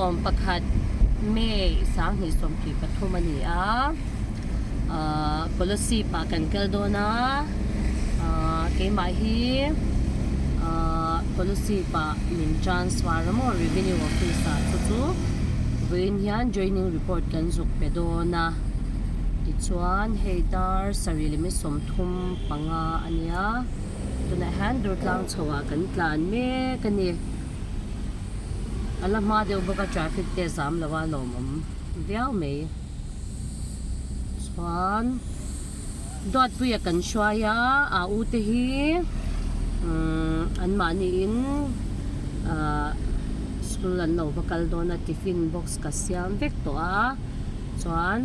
11 May 2023 a ni a, ahh Kolasib ah kan kal dawn a, ahh keimah hi ahh Kolasib ah min transfer a maw Revenue Office ah chu chu vawiin hian joining report kan zuk pe dawn a, tichuan hei dar sarih leh mi 35 a nia. Tunah hian Durtlang chho ah kan tlan mek a ni. A la hma deuh bawk a traffic te zam lo a lawmawm viau mai. Chuan Duatpuia kan hruai a, a u te hi umm an mahni in ahh school an lo va kal dawn a tiffin box ka siam vek tawh a chuan.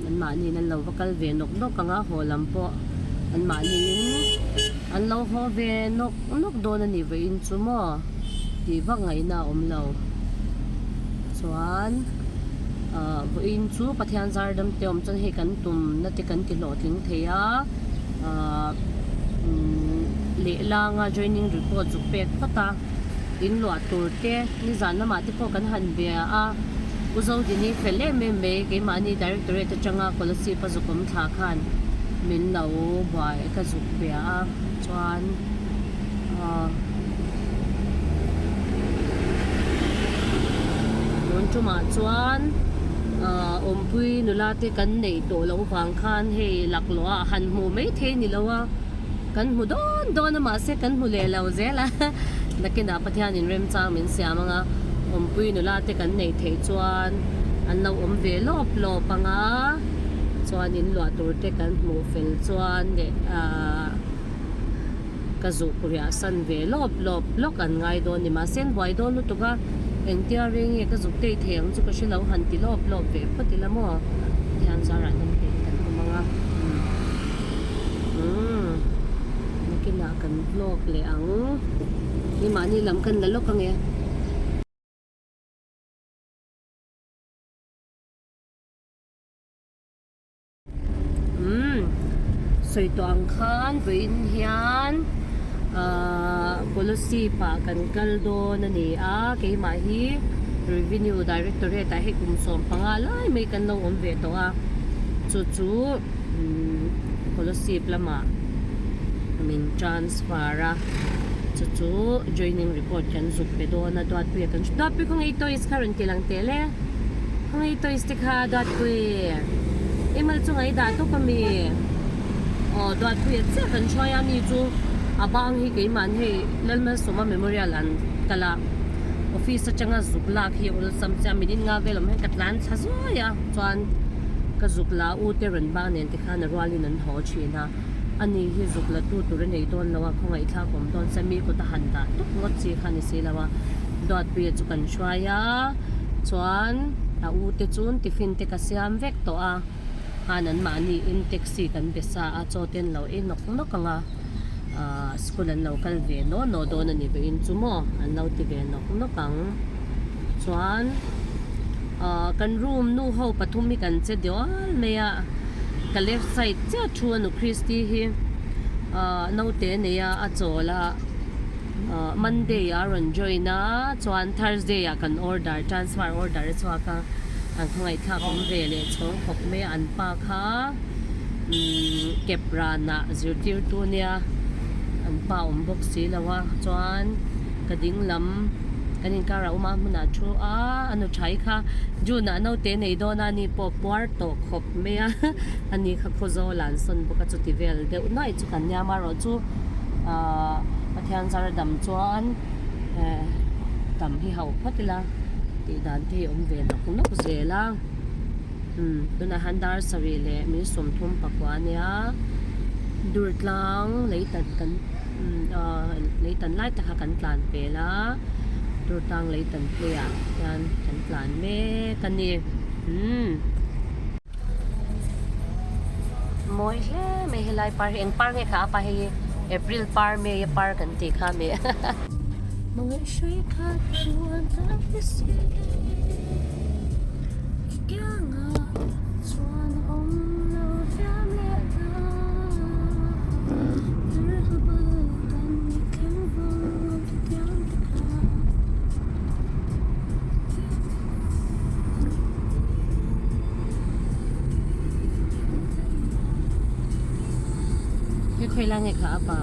Anmahniin an lo va kal ve nawk nawk ang a, haw lam pawh anmahniin an lo haw ve nawk nawk dawn a ni vawiin chu maw tih vak ngaihna a awm lo. Chuan ah vawiin chu Pathian zar dam te awm chuan hei kan tumna te kan ti hlawhtling thei a, ah lehlanga joining report zuk pek phawt a. In luah tur te nizan lamah te pawh kan han bia a, U Zodini fel em em mai keimahni Directorate atanga Kolasib a zuk awm thla khan min lo buai ka zuk bia a chuan ahh tun tumah chuan ahh awmpui nula te kan neih tawh loh vang khan hei laklawh ah han hmuh maithei ni lo a. Kan hmu dawn dawn a mahse kan hmu leh lo zel a, nakinah Pathianin remchang min siam anga awmpui nula te kan neih theih chuan an lo awm ve lawp lawp anga chuan in luah tur te kan hmuh fel chuan leh ahh ka zuk riah san ve lawp lawp lawk an ngai dawn ni mahse an buai dawn lutuk a engtia reng nge ka zuk tei thei ang chu ka hre lo han ti lawp lawp ve phawt ila maw Pathian zarah dam tein kan awm anga umm. Umm nakinah kan vlog leh ang ni mahni lam kan la lawk ange. Umm sawi tawh ang khan vawiin hian ahh Kolasib ah kan kal dawn a ni a keimah hi Revenue Directorate ah hei kum 15 lai mai kan lo awm ve tawh a chu chu. Kolasib lamah min transfer a chu chu joining report kan zuk pe dawn a Duatpuia kan Duatpui khaw ngei toys kha rawn ti lang teh le khaw ngei toys te kha Duatpui i mal chunga i dah tawp ami aw Duatpuia chiah kan hruai a mi chu a bang hi keimah hei Lalmalsawma memorial an kal a office atanga zuk lak hi awlsam chiah minute nga vel awm hian ka tlan thla zuai a chuan ka zuk la u te rawn bak nen te khan a rualin an haw thin a, ani hi zuk la tu tur a nei dawn lo a, khawngaihthlak awm dawn se mi kut a han dah tawp ngawt chi kha a ni si lo a, Duatpuia chu kan hruai a, chuan a u te chu tiffin te ka siam vek tawh a, khan an mahni in taxi kan be sa a, chaw te an lo ei nawk nawk ang a, ahh school an lo kal ve naw naw dawn a ni vawiin chu maw an lo ti ve nawk nawk ang chuan. Ahh kan room nu ho pathum hi kan che dial mai a ka left side chiah thu a nu Christy hi ahh naute a nei a a chawl a ahh Monday ah a rawn join a chuan Thursday ah kan order transfer order a chhuak a an khawngaihthlak awm ve leh chhawng khawp mai a an pa kha umm kep ranah zirtirtu nia an pa awm bawk si lo a chuan ka ding lam. Kan inkar ah awm a hmunah thu a a nu thai kha June ah naute nei dawn a ni pawh puar tawh khawp mai a ani kha khawzawl ah an sawn bawk a chuti vel deuh nuaih chu kan nia amaherawh chu ahh Pathian zar dam chuan eh tam hi hauh phawt ila tih dan te hi awm ve nawk nawk zel a umm tunah hian dar sarih leh min 34 a nia Durtlang lei tan kan. Lei tan lai tak kha kan tlan pel a Durtlang lei tan phei ah hian kan tlan mek a ni umm mawi hle mai helai par hi eng par nge kha a pa hei hi April par May a par kan tih kha mi Khawilai nge kha a pa?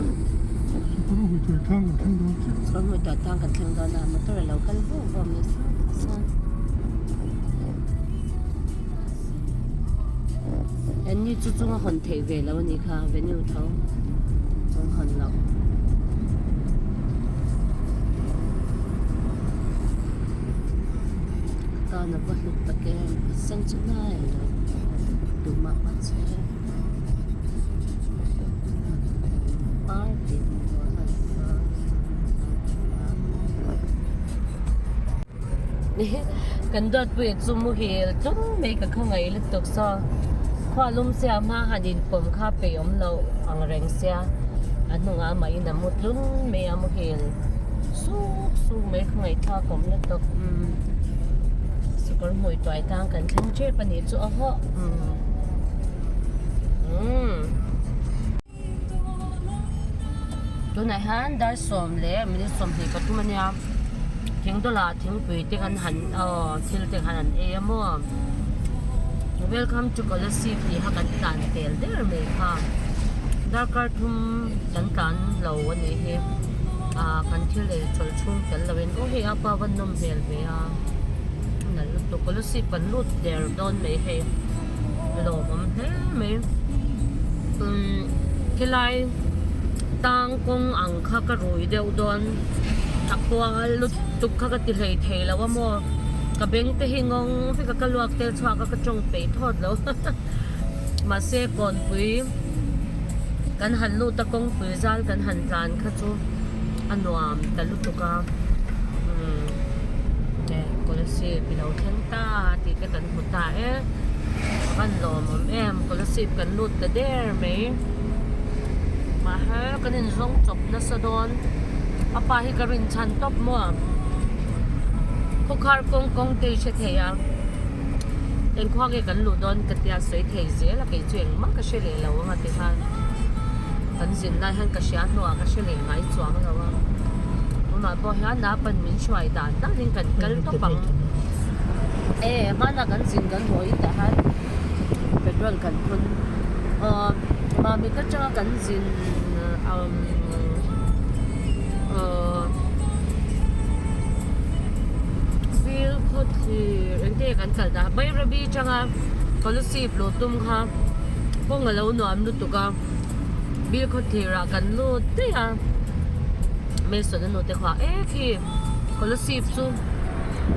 Sakawr hmui tuai tlang kan thleng dawn a, motor a lo kal vawk vawk mai sa. Anni chu chunga hawn theih ve lo a nih kha venue tho chung hawn loh. Tan a va hlut tak em a sen chu hnai a lo tumah a che par tih Kan Duatpuia chu muhil tlum mai ka khawngaih lutuk saw khua lum sia hma han inpawm kha peih awm loh ang reng sia a hnungah amah in a mu tlum mai a muhil suk suk mai khawngaih thlak awm lutuk umm sakawr hmui tuai tang kan thleng tep a nih chu a hawh umm umm. Tunah hian dar sawm leh minute 23 a nia thingdawlah thingpui te kan han aw thil te khan an ei a maw welcome to Kolasib tih kha kan tlan tel der mai kha darkar thum kan tlan lo a nih hi ah kan thil ei chawlh chhung tel lo in aw hei a pa va nawm hmel ve a nalh lutuk Kolasib kan lut der dawn mai hei. Lawmawm hle mai. Umm khilai tang kawng ang kha ka rui deuh dawn a kual lutuk kha ka ti hlei thei lo a maw ka beng te hi ngawng vek a ka luak tel chhuak a ka tawng peih thawt lo mahse kawnpui kan han lut a kawngpui zal kan han tlan kha chu a nuam ta lutuk a umm Kolasib i lo thleng ta tih te kan hmu ta e a van lawmawm em Kolasib kan lut ta der mai mahse kan inzawng chawp nasa dawn a pa hi ka rin chhan tawp maw khawkhar kawng kawng te i hre thei a engkhua nge kan luh dawn ka tia sawi thei zel a kei chu engmah ka hre leh lo ang a ti khan kan zin lai hian ka hria hnuah ka hre leh ngai chuang lo a tunah pawh hian napan min hruai dan danin kan kal tawp ang. E hmana kan zin kan haw in tah hian petrol kan phun ahh mamit atanga kan zin umm ahh feel khawt thlir engte kan kal dah Bairabi atanga Kolasib luh tum kha kawng a lo nuam lutuk a bil khawt thlir ah kan lut daih a Mason a nu te kha e khi Kolasib chu.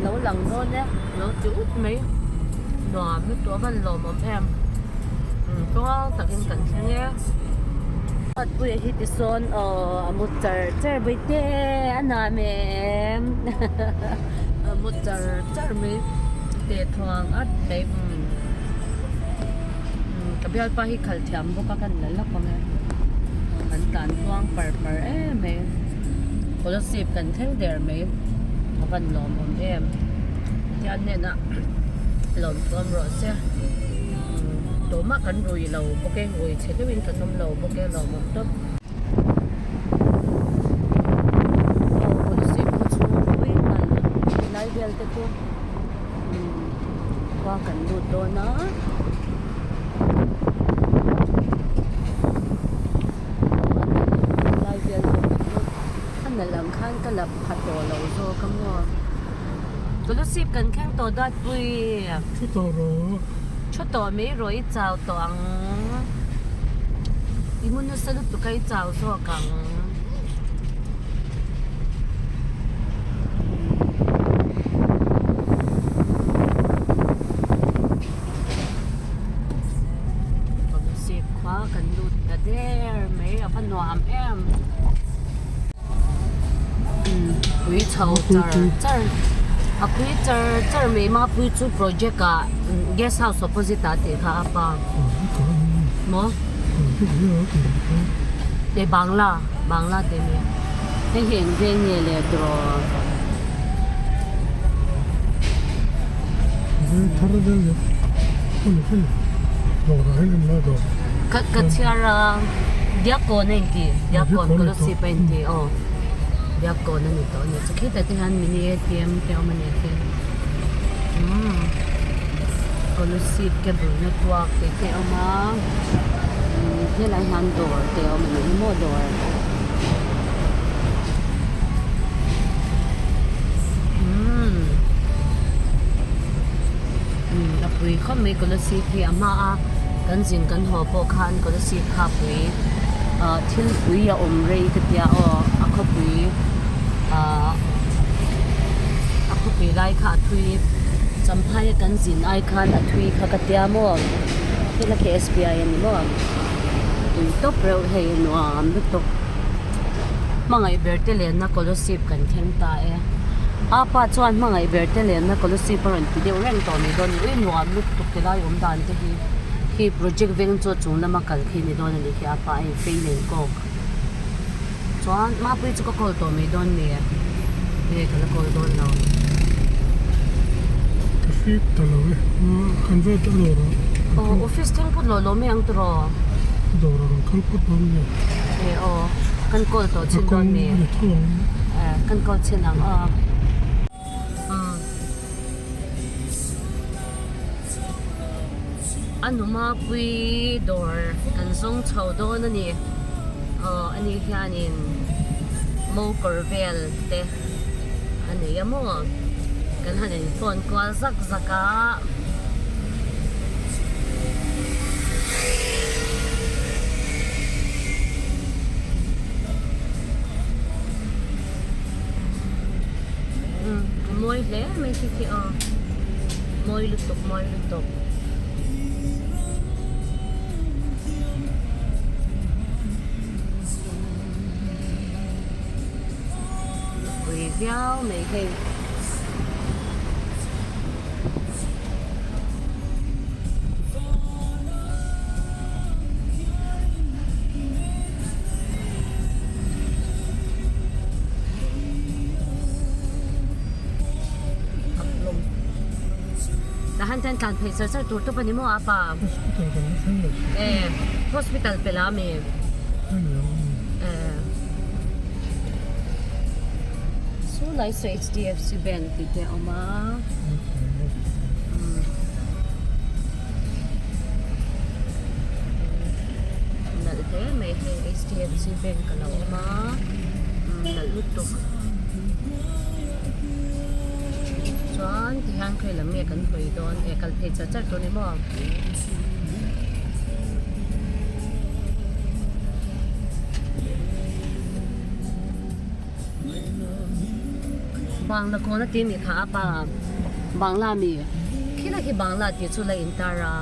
Lo lang dawn e, lo ti ut mai. Nuam lutuk a van lawmawm em. Tluang takin kan thleng e. Puia hi tisawn aw a mu char char mai te a nuam em a mu char char mai te thuang at mai ka bialpa hi khalh thiam bawk a ka ni la lawk ang e kan tlan tluang par par em mai Kolasib kan thleng der mai. A van lawmawm em Pathian hnenah lawmthuam rawh se tumah kan rui lo bawk e rui chhe deuhin kan awm lo bawk e lawmawm tawp. Aw Kolasib khaw chhung pui nalh lai vel te chu khua kan lut dawn a. Lai vel pawh kan lut a nalh ang khan ka la pha tawh lo zawk a maw Kolasib kan thleng tawh dat pui Thu tawh rawh Thu tawh mai rawh i chau tawh ang I mu nasa lutuk a i chau zawk ang. Kolasib khua kan lut ta der mai a va nuam em pui chho char char a pui char char mai mapui chu project ah guest house opposite ah tih kha a pa maw te bangla bangla te nia hei hi eng veng nge le tiraw. Ka chhiar a Diakkawn a inti Diakkawn Kolasib a inti aw Diakkawn a ni tawh a ni chu khitah te hian mini A_T_M te a awm a ni khi umm Kolasib cable network tih te a awm a. Helai hian dawr te a awm a ni maw dawr. Umm a pui khawp mai Kolasib hi a hma a kan zin kan haw pawh khan Kolasib kha pui ah thil pui a awm rei ka tia aw a khawpui ah a khawpui lai kha a thui Champhai a kan zin ai khan a thui kha ka tia maw hela khi S B I a ni maw tui tawp reuh hei nuam lutuk hmangaih ber te lenna Kolasib kan thleng ta e a pa chuan hmangaih ber te lenna Kolasib a rawn ti deuh reng tawh a ni dawn a ni ui nuam lutuk ti lai awm dan te hi khi project veng chu a chung lama kal khi a ni dawn a ni khi a pa a infei nen kawk chuan mapui chu ka call tawh mai dawn mi nge ka la call dawn lo. Ka hre ta lo e kan vel ta dawr ah. Aw office thleng phawt lawh lawm mai ang tiraw. Dawr a rawn kal phawt dawn nge. E aw kan call tawh chin dawn mi. A kawng a ni tho ang. E kan call chin ang aw. A numapui dawr kan zawng chho dawn a ni. Aw ani hianin mo kawr vel te a nei a maw? Kan han in phone kual zak zak a. Umm a mawi hle mai khi khi aw mawi lutuk mawi lutuk. Pui viau mai hei. Tahan chuan tlan phei char char tur tawp a ni maw a pa? Hospital kan la thleng lo. E hospital pe la mi? E Chu lai saw H_D_F_C bank tih te a awm a. Nalh hle mai hei H_D_F_C bank a lo awm a nalh lutuk chuan ti hian khawi lam nge kan hawi dawn e kal phei char char tur a ni maw. Bangla kawn a ti mi kha a pa Bangla mi khilai khi Bangla tih chu la intar a.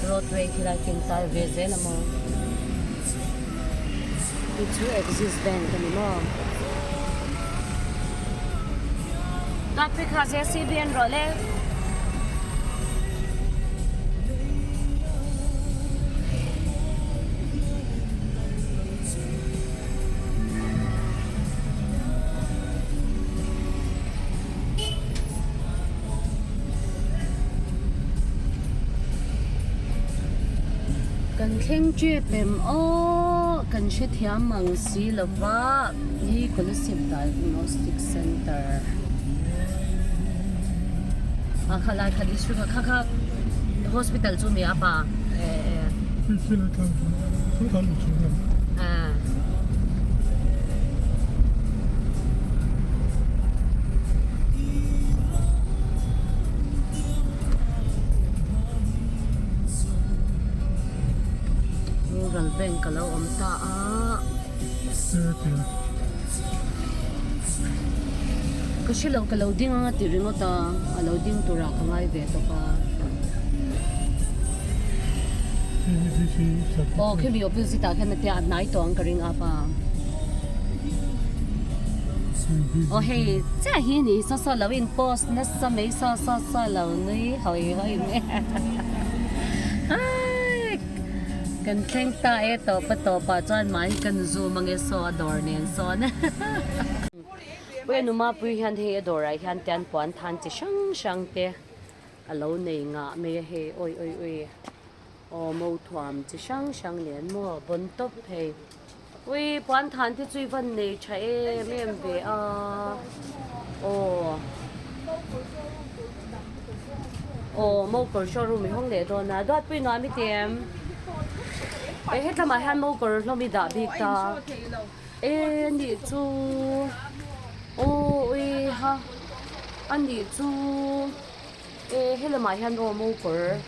Roadway khilai khi intar ve zel a maw tih chu Axis Bank a ni maw. Tat phei kha JCB an rawh le. Kan thleng tep em aw kan hrethiam ang si lova hi Kolasib Diagnostic Center a kha lai kha district a kha kha hospital chu mi a pa eh eh. Rural bank a lo awm ta a. Ka hre lo ka lo ding anga ti ringawt a a lo ding turah ka ngai ve tawp a. Aw khimi opposite ah khian a tia a hnai tawh ang ka ring up a. Aw hei chiah hi ni saw saw lo in post nasa mai saw saw saw lo nui hawi hawi mai hai kan thleng ta e tawp a tawp ah chuan mahni kan zoom ange saw a dawr nen sawn Puia nu Mapuii hian hei a dawrah hian te an puan than chi hrang hrang te a lo nei ngah mai a hei awi awi awi aw mo thuam chi hrang hrang nen maw bawn tawp hei ui puan than te chu i van nei tha em em ve a aw. Aw mo kawr showroom i hawng leh dawn a, Duatpui nuam i ti em? E hetlamah hian mo kawr hlawm i dah bik ta. E nih chu aw ui ha a nih chu e helamah hian aw mo kawr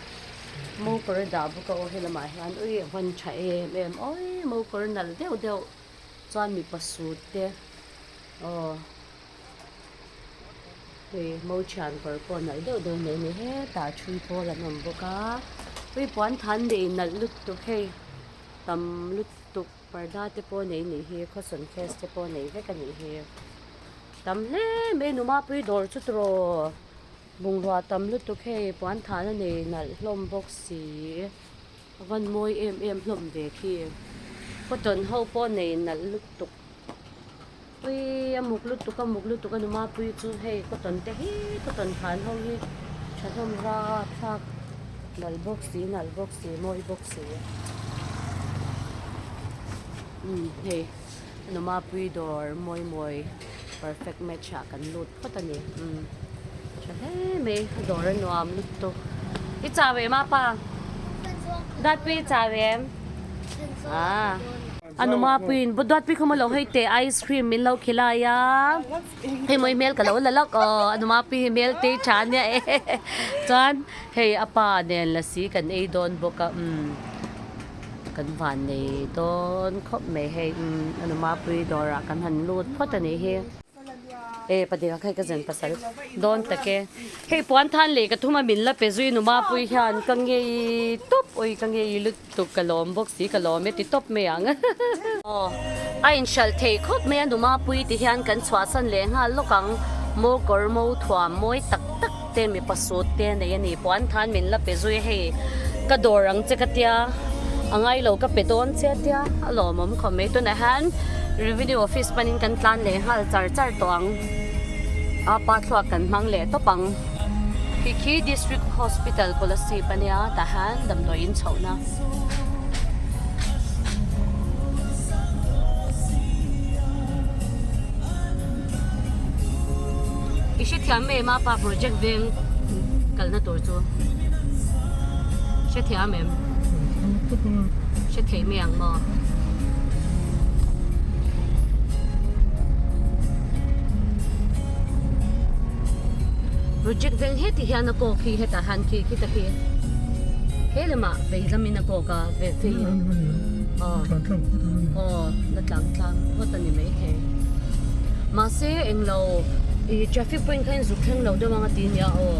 mo kawr a dah bawk a aw helamah hian ui a van tha em em awi mo kawr nalh deuh deuh chuan mipa suit te aw. Hei mo thian kawr pawh nalh deuh deuh nei a ni hetah thui pawl an awm bawk a hei puan than nei nalh lutuk hei tam lutuk parda te pawh nei a nih hi khawsawn case te pawh nei vek a nih hi tam hle mai nu mapui dawr chu tiraw bungrua tam lutuk hei puan than a nei nalh hlawm bawk si a van mawi em em hlawm ve khi cotton ho pawh nei nalh lutuk. Ui a muk lutuk a muk lutuk a numa pui chu hei cotton te hi cotton han ho hi tha hlawm rap thlak nalh bawk si nalh bawk si mawi bawk si umm hei numa pui dawr mawi mawi perfect match ah kan lut phawt a ni umm tha hle mai a dawr a nuam lutuk i chau em apa Datpui i chau em ah. A numa puiin Duatpui kha maw lo hei teh ice cream min lo khilai a hei mawi hmel ka lo la lawk aw a numa pui hi hmel te tha ania e chuan hei a pa nen lasi kan ei dawn bawk a umm kan van nei dawn khawp mai hei umm a numa pui dawrah kan han lut phawt a nih hi. E padenga kha ka zen pasal dawn tak e. Hei puan than leh ka thum a min la pe zui nu mapui hian ka ngei tawp ui ka ngei lutuk ka lawm bawk si ka lawm e ti tawp mai ang. Aw a inhralh thei khawp mai a nu mapui ti hian kan chhuahsan leh nghal lawk ang mo kawr mo thuam mawi tak tak te mipa sut te nei a ni puan than min la pe zui hei ka dawr ang che ka tia a ngai lo ka pe dawn che tia a lawmawm khawp mai tunah hian revenue office panin kan tlan leh nghal char char tawh ang a pa thluak kan hmang leh tawp ang khi khi district hospital kolasib ania tah hian damdawi in chhoh na. I hrethiam em a pa project veng kalna tur chu hrethiam em hrethei mai ang maw project veng heti hian a kawk hi hetah hian khi khita khi he lamah vei lamin a kawk a ve vei aw aw la tlang tlang phawt a ni maithei. Mahse englo ih traffic point kha in zuk thleng lo deuh ang a ti nia aw.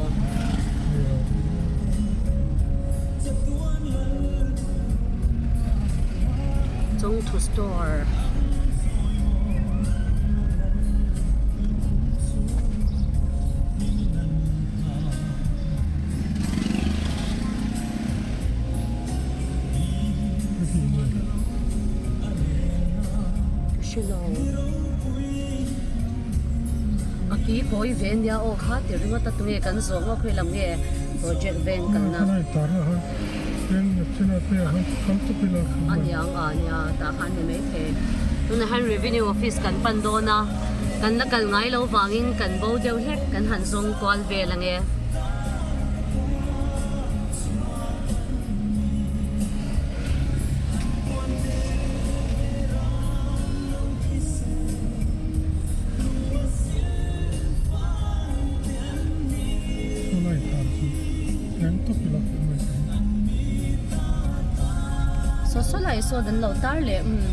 Chawngthu store. Ka hre lo. A ki kawi ve nia aw kha ti ringawt a tunge kan zawng aw khawi lam nge project veng kalna. A niang a nia tah khan ni maithei. Tunah hian revenue office kan pan dawn a kan la kal ngai lo vangin kan bo deuh hlek kan han zawng kual vel ange. Saw saw lai sawn an lo tar leh umm.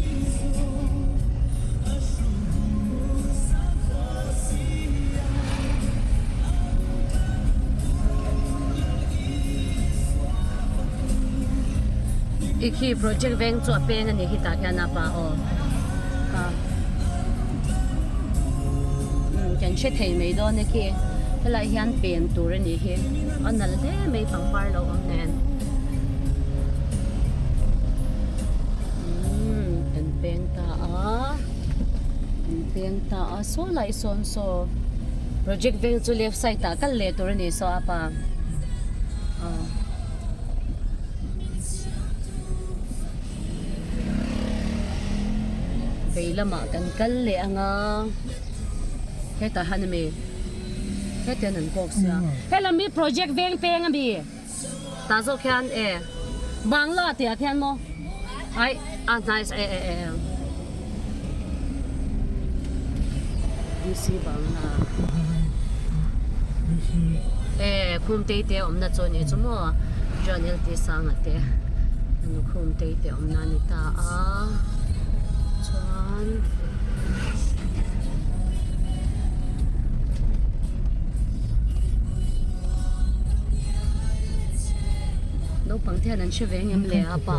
I khi project veng chu a peng a ni hi tah hian a pa aw a umm kan hre thei mai dawn e khi helai hian pen tur a nih hi a nalh hle mai pangpar lo awm nen umm kan peng ta a. An peng ta a saw lai sawn saw project veng chu left side ah kal leh tur a ni saw a pa ah. Vei lamah kan kal leh ang a hetah hian a mi. Hetian an kawk sia. Helam hi project veng peng a mi? Tah zawk hian e Bangla tih ah khian maw? Ai a nice e e e. DC Bangla. E Khumtei te awmna chu a nih chu maw? John LT Sanga te an Khumtei te awmna a ni ta a chuan. Naupang te hian an hre ve ngem le a pa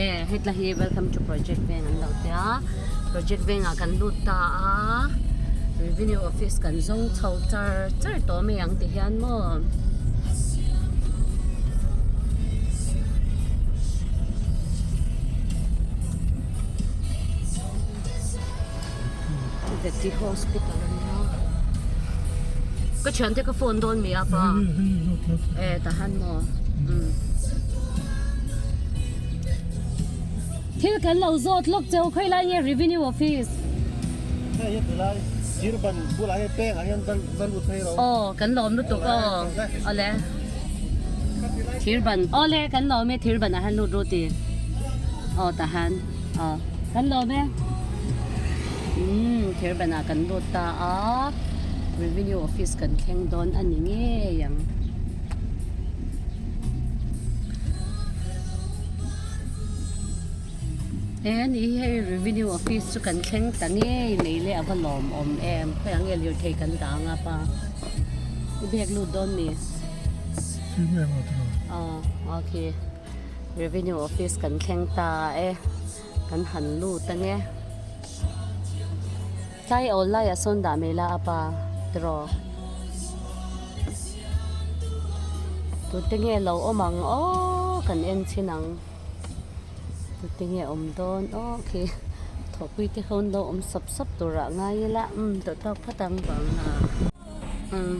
e hetla hi welcome to project veng an lo tia project vengah kan lut ta a revenue office kan zawng chho char char tawh mai ang ti hian maw. Vety hospital a nia ka thiante ka phone dawn mi a pa e tahan maw umm thil kan lo zawt lawk cheu khawi lai nge revenue office aw kan lawm lutuk aw awle thirban awle kan lawm e thirban ah hian lut ru ti aw tahan. Aw kan lawm e. Umm Thirbanah kan lut ta a, Revenue Office kan thleng dawn a ni ngei ang. He ni hi hei Revenue Office chu kan thleng ta ngei mai le a va lawmawm em khawiah nge lirthei kan dah anga pa i bag lut dawn mi? Aw okay. Revenue office kan thleng ta e kan han lut ange tlai awl laiah sawn dah mai la a pa tiraw tute nge lo awm ang aw kan en chhin ang tute nge awm dawn aw khi thawhpui te ho an lo awm sap sap turah ngai ila umm tawh tawk phawt ang umm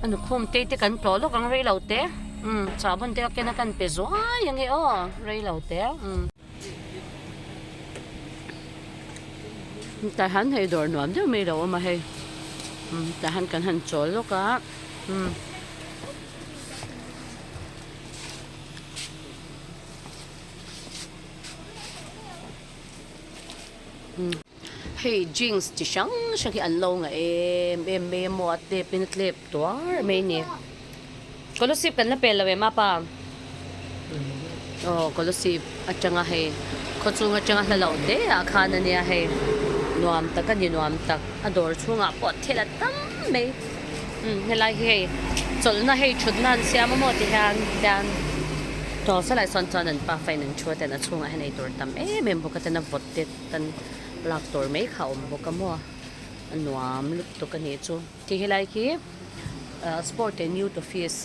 a nukhum te te kan tlawh lawk ang rei lo te umm chahbun te ka ken a kan pe zuai ang e aw rei lo te umm tah hian hei dawr nuam deuh mai a lo awm a hei umm tah hian kan han chawl lawk a umm. Hei jeans chi hrang hrang hi an lo ngah em em mai a maw a tep in a tlep tuar mai a ni scholarship kan la pel lo em apa aw scholarship atanga hei khawchhung atanga hla loh te ah khan a nia hei nuam tak a ni nuam tak a dawr chhungah pawh thil a tam mai umm helai hi hei chawlhna hei thutna an siam a maw ti hian hian tawng salai sawn chuan an pafa in an thu a ten a chhungah hian eitur tam em em bawk a ten a vawt te tan lak tur mai kha a awm bawk a maw a nuam lutuk a nih chu ti helai khi ah sport and youth office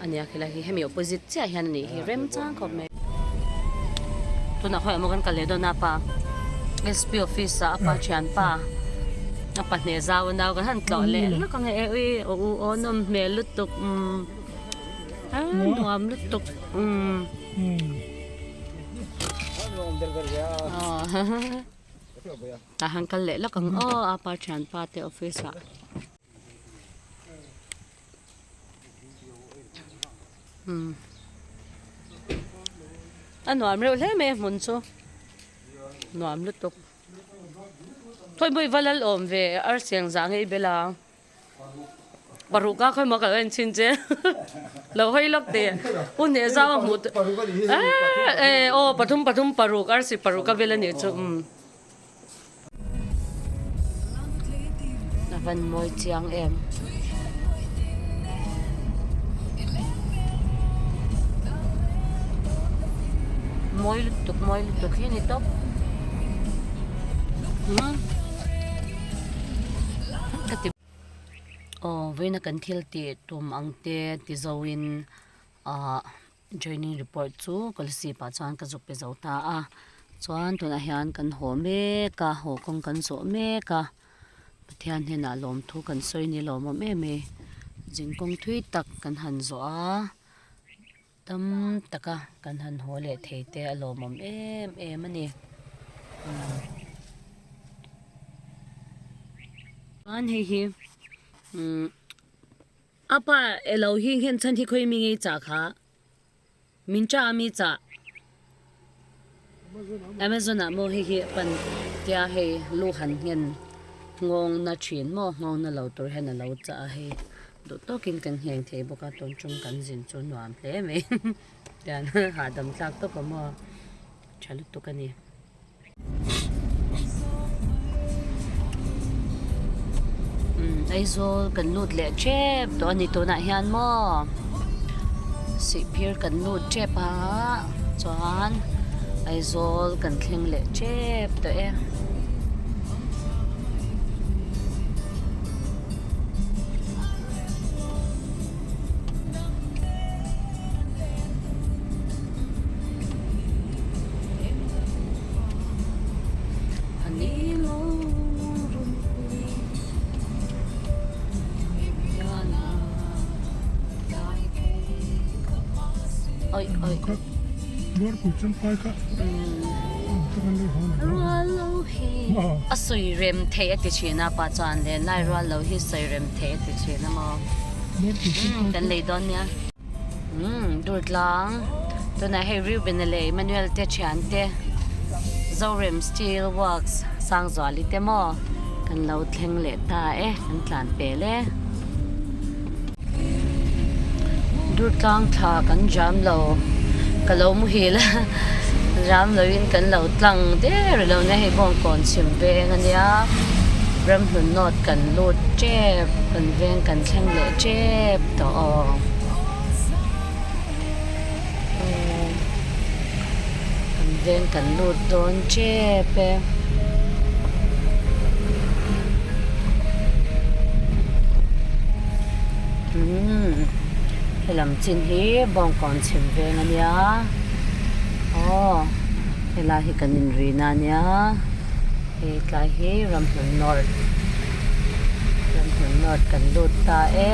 a nia khilai hi hemi opposite chiah hian a nih hi remchang khawp mai tunah khawiah maw kan kal leh dawn a pa sp office ah a pa thianpa a pa hneh zau a nau kan han tlawh leh lawk ang e ui aw u aw nawm hmel lutuk umm a nuam lutuk umm. Tah han kal leh lawk ang aw a pa thianpa te office ah. Umm a nuam reuh hle mai a hmun chu nuam lutuk khawi mawi va lal awm ve arsiang zah ngei bel a. Paruk a khawi maw ka lo en chhin che lo hawi lawk teh u hneh zau a hmuh eh eh aw pathum pathum paruk arsi paruk a vel a nih chu umm a van mawi chiang em. Mawi lutuk mawi lutuk hi a ni tawp umm. Ka ti aw vawiina kan thil tih tum ang te ti zo in ahh joining report chu scholarship ah chuan ka zuk pe zo ta a chuan tunah hian kan haw mek a haw kawng kan zawh mek a Pathian hnenah lawmthu kan sawi ni lawmawm em em zingkawng thui tak kan han zawh a tam taka kan han haw leh thei te a lawmawm em em a ni umm chuan hei hi. Umm apa elo hi nghen chhan hi khawi mi ngei chah kha min chah a mi chah Amazon ah maw hei hi pan tia hei lu han nghen nghawng na thin maw nghawng na lo tur hian a lo chah a hei duh tawkin kan ngheng thei bawk a tun tum kan zin chu nuam hle mai tian hahdam tlak tawp a maw tha lutuk a ni. Aizawl kan lut leh tep tawh a ni tunah hian maw sihphir kan lut tep a chuan Aizawl kan thleng leh tep tawh e. A sawi rem theih a ti thin a pa chuan le lai rual lo hi sawi rem theih a ti thin a maw kan lei dawn nia. Umm Durtlang tunah hei Reuben-a leh Emmanuel te thian te Zorem Steel Works Sangzuali te maw kan lo thleng leh ta e kan tlan pel e. Durtlang thla kan jam lo ka lo muhil a jam loin kan lo tlang der lo nia hei Bawngkawn chhim veng ania Ramhlun North kan lut tep kan veng kan thleng leh tep tawh aw. Kan veng kan lut dawn tep e. Umm helam chin hi Bawngkawn chhim veng a nia aw helai hi kan inrina a nia hei tlai hi Ramhlun North Ramhlun North kan lut ta e.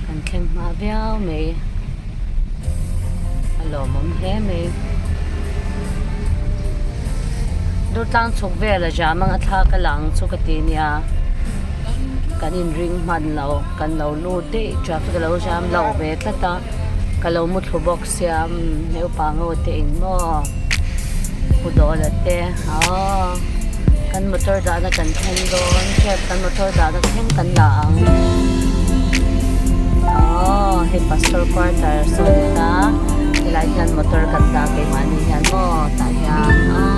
Kan thleng hma viau mai a lawmawm hle mai Durtlang chhuk vel a jam ang a thlak a lang chu ka ti nia kan inring hman lo kan lo lut daih traffic a lo jam lo ve tlat a ka lo mu thlu bawk sia naupang ngaw te in maw pu dawla te aw kan motor dahna kan thleng dawn cab kan motor dahna thleng kan la ang aw hei pastor quarter saw ni ta helai hian motor kan dah keimahni hian maw tah hian.